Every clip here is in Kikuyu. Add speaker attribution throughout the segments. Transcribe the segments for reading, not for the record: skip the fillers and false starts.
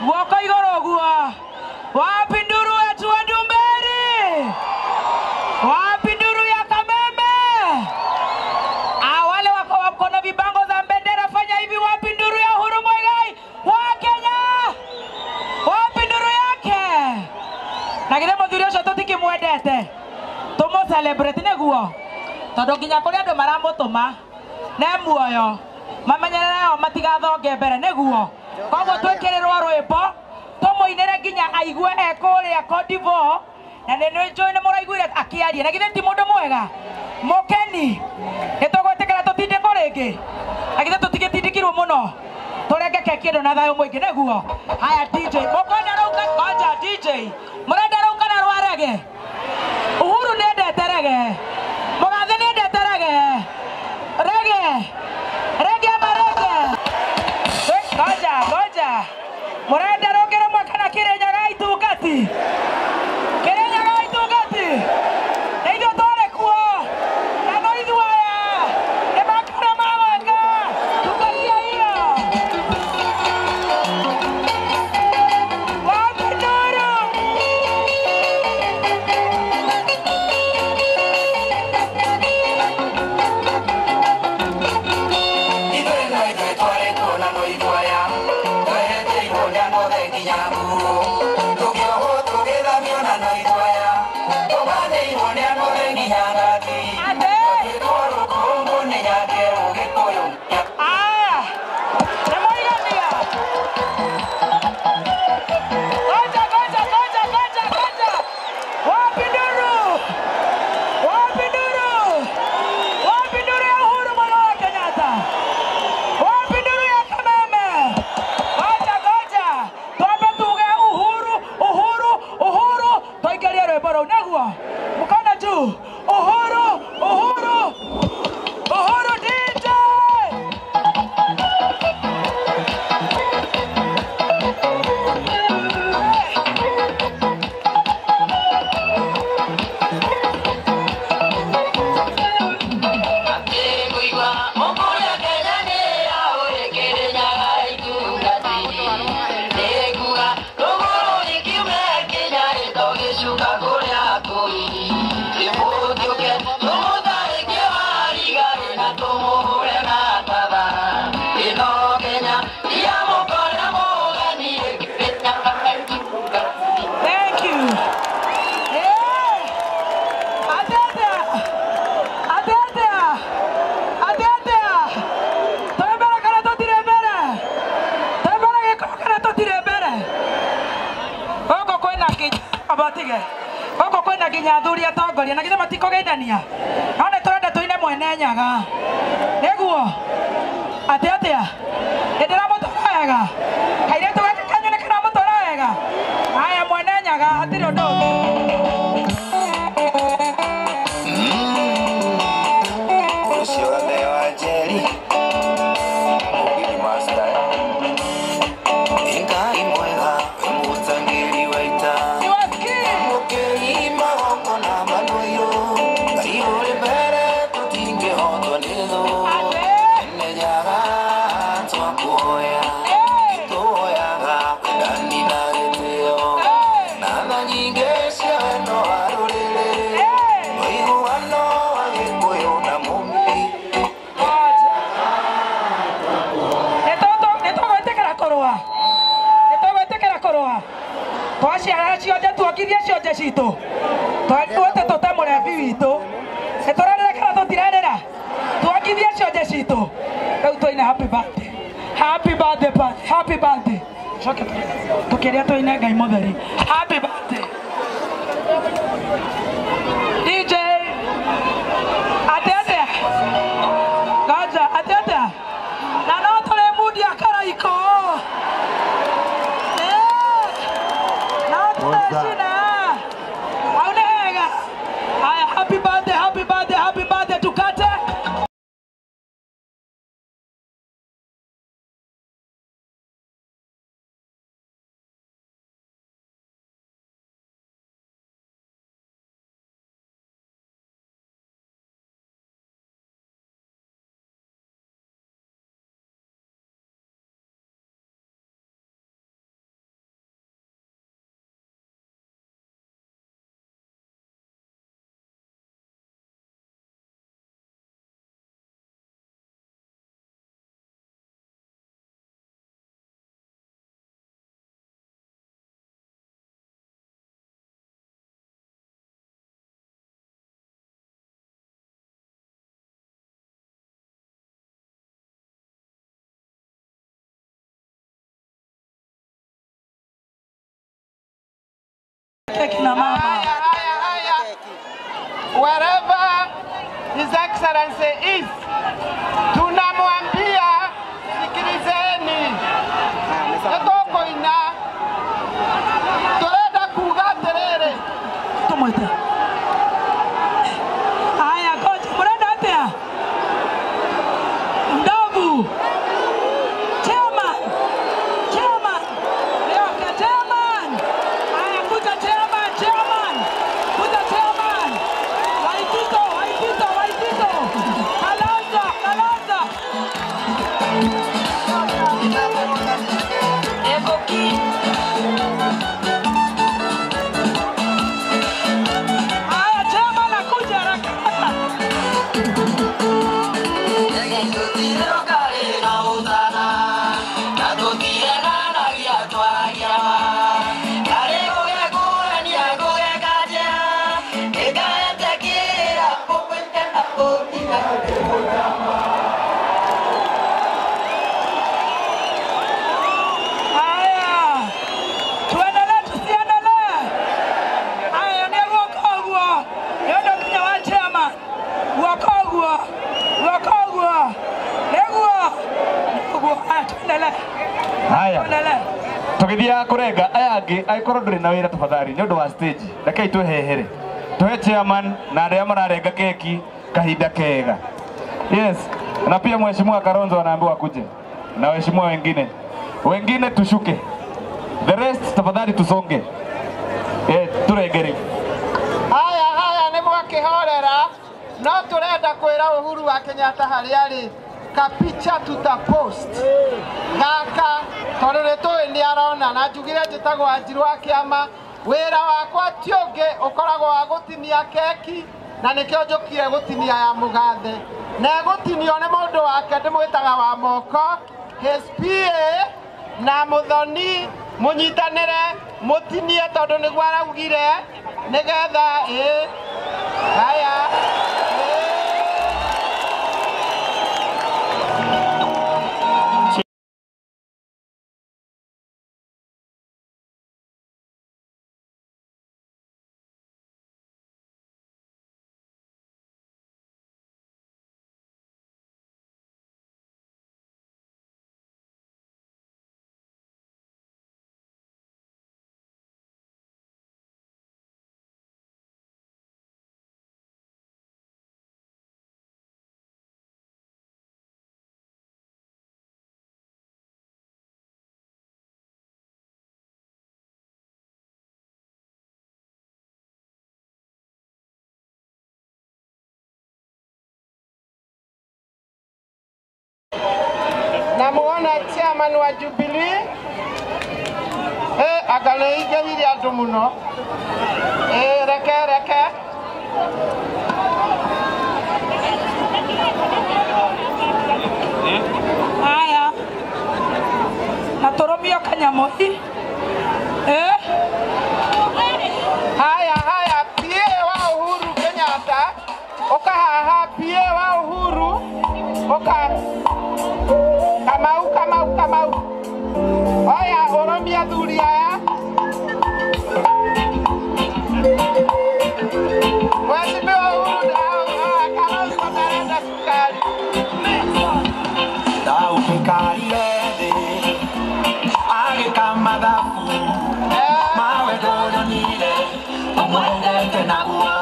Speaker 1: Guoko igũrũ ũguo. Wapi nduru wetu wa Ndumberi? Wapi nduru ya Kameme? Ah, wale wako wako na vibango za bendera, fanya hivi. Wapi nduru ya Uhuru Muigai wa Kenya? Wapi nduru yake? Na githĩ mũthuri ũcio tũtikĩmwendete, tũmũ celebrate nĩguo, tondũ nginya kũrĩ andũ maramũtũma ne muoyo mamenyerere o matigathonge mbere nĩguo. Koguo twĩkĩrĩrwo rwĩmbo tũmũinĩre nginya aigue e kũrĩa Cote d'Ivoire, na nĩ njũĩ nĩ mũraiguire akĩaria, na githĩ ti mũndũ mwega mũkeni? Nĩ tũgwĩtĩkĩra tũtindĩkwo rĩngĩ, na githĩ tũtigĩtindĩkirwo mũno, tũrenge keki ĩno na thayũ mũingĩ nĩguo. Haya DJ, mũkwenda rũu ngoja DJ, mũrenda rũu kana rwa rege? Uhuru nĩendete rege, Mũgathe nĩendete rege, rege rege ama rege? Ngoja ngoja, mũrenda rũngĩ rũmwe kana Kĩrĩnyaga itungati? Kĩrĩnyaga itungati nĩ ithuĩ twarĩ kuo na no ithuĩ aya nĩ makara ma wanga tungatia hiyo. Wapi nduru?
Speaker 2: Ithuĩ no ithuĩ twarĩ kuo na no ithuĩ aya tweheteirwo nĩ anothe nginya nguo, tũkĩohwo tũgĩthamio na no ithuĩ aya tũganĩirwo nĩ anothe nginya ngati,
Speaker 1: Ate!
Speaker 2: twĩtwo rũkũngũ nĩ nyakerũ Gĩkũyũ.
Speaker 1: Aya, nĩmwaigania. Ngoja ngoja ngoja ngoja ngoja. Wapi nduru? Wapi nduru? Wapi nduru ya Uhuru Muigai Kenyatta? Wapi nduru ya Kameme? Ngoja ngoja. Twambe tuge Uhuru, Uhuru, Uhuru. Twaikarie rwĩmbo rũu nĩguo. Mkono juu. Uhuru, Uhuru. Uhuru DJ.
Speaker 2: Akĩngũigua mũkũrĩa Kenya nĩ yaũrĩ Kĩrĩnyaga itungati, nĩnguga rũgũrũ rĩkiume Kenya rĩtogĩcuka kũrĩa kũi, tũmũthiũke tũmũtharĩkie Warigarĩ na tũmũhũre na taba, ĩno Kenya ya mũkora mũgeni Kĩrĩnyaga itungati.
Speaker 1: Thank you. Yeah. Atete. Atete. Atete. Twĩ mbere kana tũtirĩ mbere? Twĩ mbere Gĩkũyũ kana tũtirĩ mbere? Gũkũ kwĩna nginya abatige. Gũkũ kwĩna nginya athuri atongoria na githĩ matikũgeithania. No nĩ tũrenda tũine Mwene Nyaga. Nĩguo. Atĩ atĩa? Nĩ ndĩramũtwara wega? Kairĩtu gaka kanyu nĩ karamũtwara wega? Haya Mwene Nyaga hatirĩ ũndũ ũngĩ.
Speaker 2: Ũcio gathe wa Njeri, Mũgiri Master. Nĩ Ngai mwega, we mũtangĩri wa ita.
Speaker 1: Siwasikii.
Speaker 2: Mũkĩri magongona manuirũ, Ngai ũrĩ mbere tũtingĩhotwo nĩ thũ.
Speaker 1: Ate.
Speaker 2: Ene nyaga twakũhoya, tũhoyaga wendani na gĩtĩo, na tha nyingĩ cia wendo wa rũrĩrĩ, ũiguano wa Gĩkũyũ na Mũmbi.
Speaker 1: Nĩ tũgwĩtĩkĩra kũrũa, nĩ tũgwĩtĩkĩra kũrũa, twaciara cionje tuongithie cionje citũ, twakuote tũte mũrebi witũ, nĩ tũrarĩra kana tũtirarĩra, tuongithie cionje citũ, rĩu tũine happy birthday, happy birthday, happy birthday, coke tũkĩrĩa tũine Ngai mũtheri, happy birthday DJ. Atĩ atĩa? Ngoja, atĩ atĩa? Na no tũrĩ mundia Karaikũ. Eh, no tũrĩ cina. Hau nĩ hega. Haya, happy birthday, happy birthday, happy birthday, tukate. keki na mama.
Speaker 3: Haya, haya, haya. Wherever His Excellency is, tunamwambia sikilizeni, nĩtũkũina, tũrenda kuga atĩrĩrĩ.
Speaker 1: Tumwite. Haya, coach, mnaenda atia? Ndovu. Chairman. Chairman. Yoka chairman. Haya, kuja chairman, chairman. Kuja chairman. Waitito, Waitito, Waitito. Kalonzo, Kalonzo. Haya, chairman akuja haraka. Haya, tuendelee tusiendelee? Haya, nĩ guoko ũguo, nĩ ũndũ nginya wa chairman. Guoko ũguo, guoko ũguo, nĩguo, nĩguo. Haya, tuendelee,
Speaker 4: Haya.
Speaker 1: tuendelee.
Speaker 4: Tũgĩthiaga kũrenga aya angĩ angĩkorwo ndũrĩ na wĩra tafadhali nĩ ũndũ wa stage rekei twĩhehere tũhe chairman na arĩa mararenga keki kahinda kega. Yes, na pia mheshimiwa Kalonzo anaambiwa akuje na waheshimiwa wengine wengine tushuke, the rest tafadhali tusonge, turenge rĩu.
Speaker 3: Haya, haya, nĩ mwakĩhorera, no tũrenda kwĩra Uhuru wa Kenyatta harĩa arĩ, kapicha tutapost gaka tondũ nĩ tũĩ nĩ arona, na njugire njĩtagwo Wanjiru wa Kĩama. Wĩra wakwa ti ũngĩ, ũkoragwo wa gũtinia keki, na nĩkĩo njũkire gũtinia ya mũgathe, na ĩgũtinio nĩ mũndũ wake ndĩmwĩtaga wa moko, his PA na Mũthoni, mũnyitanĩre mũtinie tondũ nĩguo araugire nĩgetha ĩ haya. Namuona chairman wa Jubilee anga nĩ aingĩhire andũ mũno. Reke reke.
Speaker 1: Haya, na tũrũmio kanyamũ hi.
Speaker 3: Haya, haya, PA wa Uhuru Kenyatta ũka haha, PA wa Uhuru ũka. Kamau, Kamau, Kamau. Oya, ũrũmie athuri aya. Mheshimiwa Uhuru Kalonzo ndarenda sukari.
Speaker 2: Ndaukikarire thĩ agĩka mathabu mawe ndũnyonire ũmwendete naguo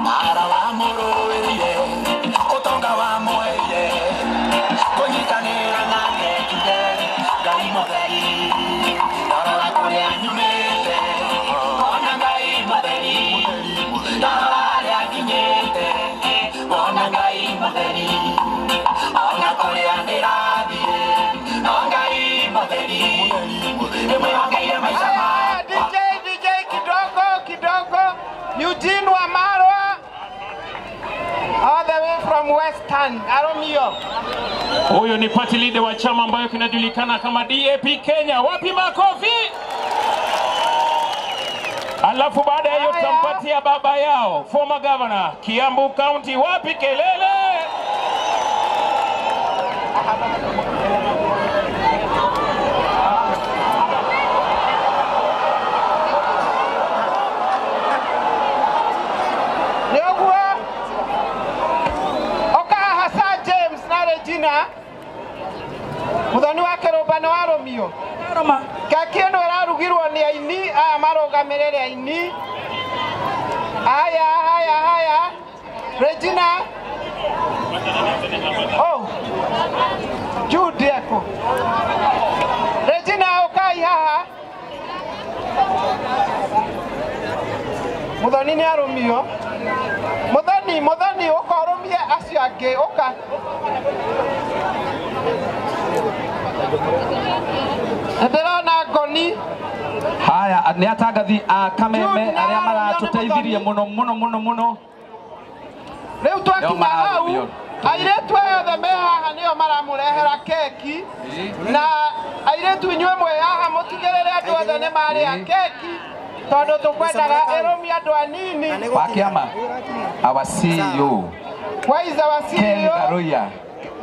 Speaker 2: mara wa mũrũĩrire ũtonga wa mũheire kũnyitanĩra nake tuge Ngai mũtheri ndarora kũrĩa nyumĩte ona Ngai mũtheri ndarora harĩa nginyĩte ona Ngai mũtheri ona kũrĩa ndĩrathiĩ no Ngai mũtheri ndĩmwĩhokeire maica
Speaker 3: Haya, DJ, DJ, kidogo kidogo. Eugene Wamalwa all the way from Western Aromio.
Speaker 5: Huyu ni party leader wa chama ambayo kinajulikana kama DAP Kenya. Wapi makofi? Alafu baada ya hiyo tutampatia baba yao, former governor Kiambu County. Wapi kelele?
Speaker 3: Regina Muthoni wa Kĩrũmba nĩ warũmio. Keki ĩno ĩrarugirwo nĩ aini aya marũgamĩrĩre aini. Haya haya haya Regina. Oh Jude eko. Regina ũkai haha. Muthoni nĩ arũmio. Muthoni Muthoni ũkorũmie acio angĩ ũka. Ndĩrona ngoni.
Speaker 6: Haya nĩ atangathi a Kameme arĩa maratũteithirie mũno mũno mũno mũno.
Speaker 3: Rĩu twakinya hau airĩtu aya othe me haha nĩo maramũrehera keki na airĩtu inyuĩ mwĩ haha mũtigĩrĩre andũ othe nĩ marĩa keki tondũ tũkwendaga ĩrũmie andũ anini.
Speaker 6: Wa kĩama our CEO
Speaker 3: Where is our CEO?
Speaker 6: Ken Garuya.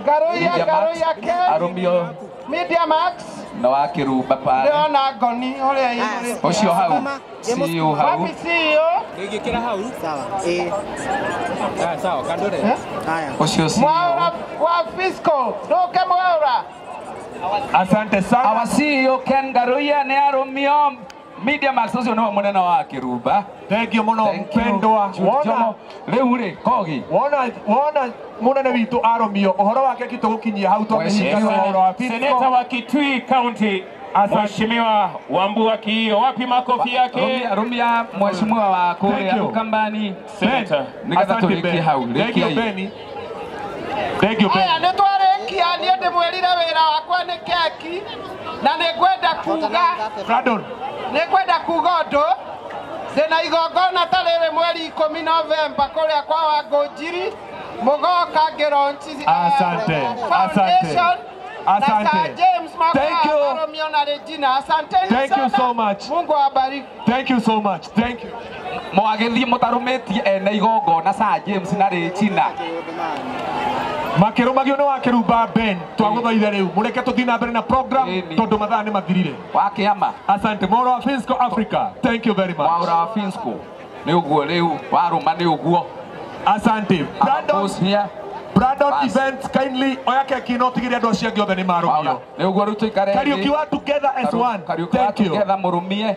Speaker 3: Garuya Garuya Ken
Speaker 6: Arũmio
Speaker 3: Media Max
Speaker 6: na wa Kĩrumba pale.
Speaker 3: Ndĩrona ngoni ũrĩa ĩihũrĩte.
Speaker 6: Ũcio hau CEO hau.
Speaker 3: Wapi CEO?
Speaker 7: Ngĩkĩra hau. Sawa. Eh. Ah sawa kandore. Haya.
Speaker 6: Ũcio CEO.
Speaker 3: Mwaura wa Fisco. Ndoke Mwaura.
Speaker 8: Asante sana.
Speaker 6: Our CEO Ken Garuya nĩ arũmio Media Max ũcio nĩwe mũnene wa Kĩrumba.
Speaker 8: Thank you mũno mpendwa. Wona
Speaker 6: rĩu rĩ kogi.
Speaker 8: Wona wona munene witũ arũmio ũhoro wake kitũgũkinyia hau tondũ
Speaker 5: Seneta wa Kitui County Mheshimiwa Wambua Kiio, wapi makofi yake?
Speaker 6: Rumia mheshimiwa wa kũrĩa Ukambani.
Speaker 5: Seneta
Speaker 6: nĩgetha tũrĩkie hau.
Speaker 8: Thank you Benny. Thank you Benny.
Speaker 3: Aya nĩ twarĩkia niĩ ndĩmwĩrire wĩra wakwa nĩ keki na nĩ ngwenda kuga
Speaker 8: Brandon
Speaker 3: nĩ ngwenda kuga ũndũ ndĩna igongona ta rĩrĩ mweri 10 Novemba kũrĩa kwa Wangũnjiri mũgoka ngĩronchi.
Speaker 8: Asante. Asante. Asante.
Speaker 3: James
Speaker 8: Thank you.
Speaker 3: Romeo na Regina. Asante.
Speaker 8: Thank you so much.
Speaker 3: Mungu awabariki.
Speaker 8: Thank you so much. Thank you.
Speaker 6: Mwagĩthiĩ mũtarũmĩtie ene igongona Sir James na Regina.
Speaker 8: Makĩrũmagio nĩ wa Kĩrumba Ben twagũthaitha rĩu mũreke tũthiĩ na mbere na program tondũ mathaa nĩ mathirire.
Speaker 6: Wa kĩama.
Speaker 8: Asante Mwaura wa Fisco Africa. Thank you very much.
Speaker 6: Mwaura wa Fisco. Nĩ ũguo rĩu warũma nĩ ũguo.
Speaker 8: Asante. Brandon Brandon Events kindly oya keki no tigire andũ acio angĩ othe nĩ marũmio.
Speaker 6: Nĩ ũguo rĩu tũikare.
Speaker 8: Kariũki wa together as one.
Speaker 6: Kariũki wa together mũrũmie.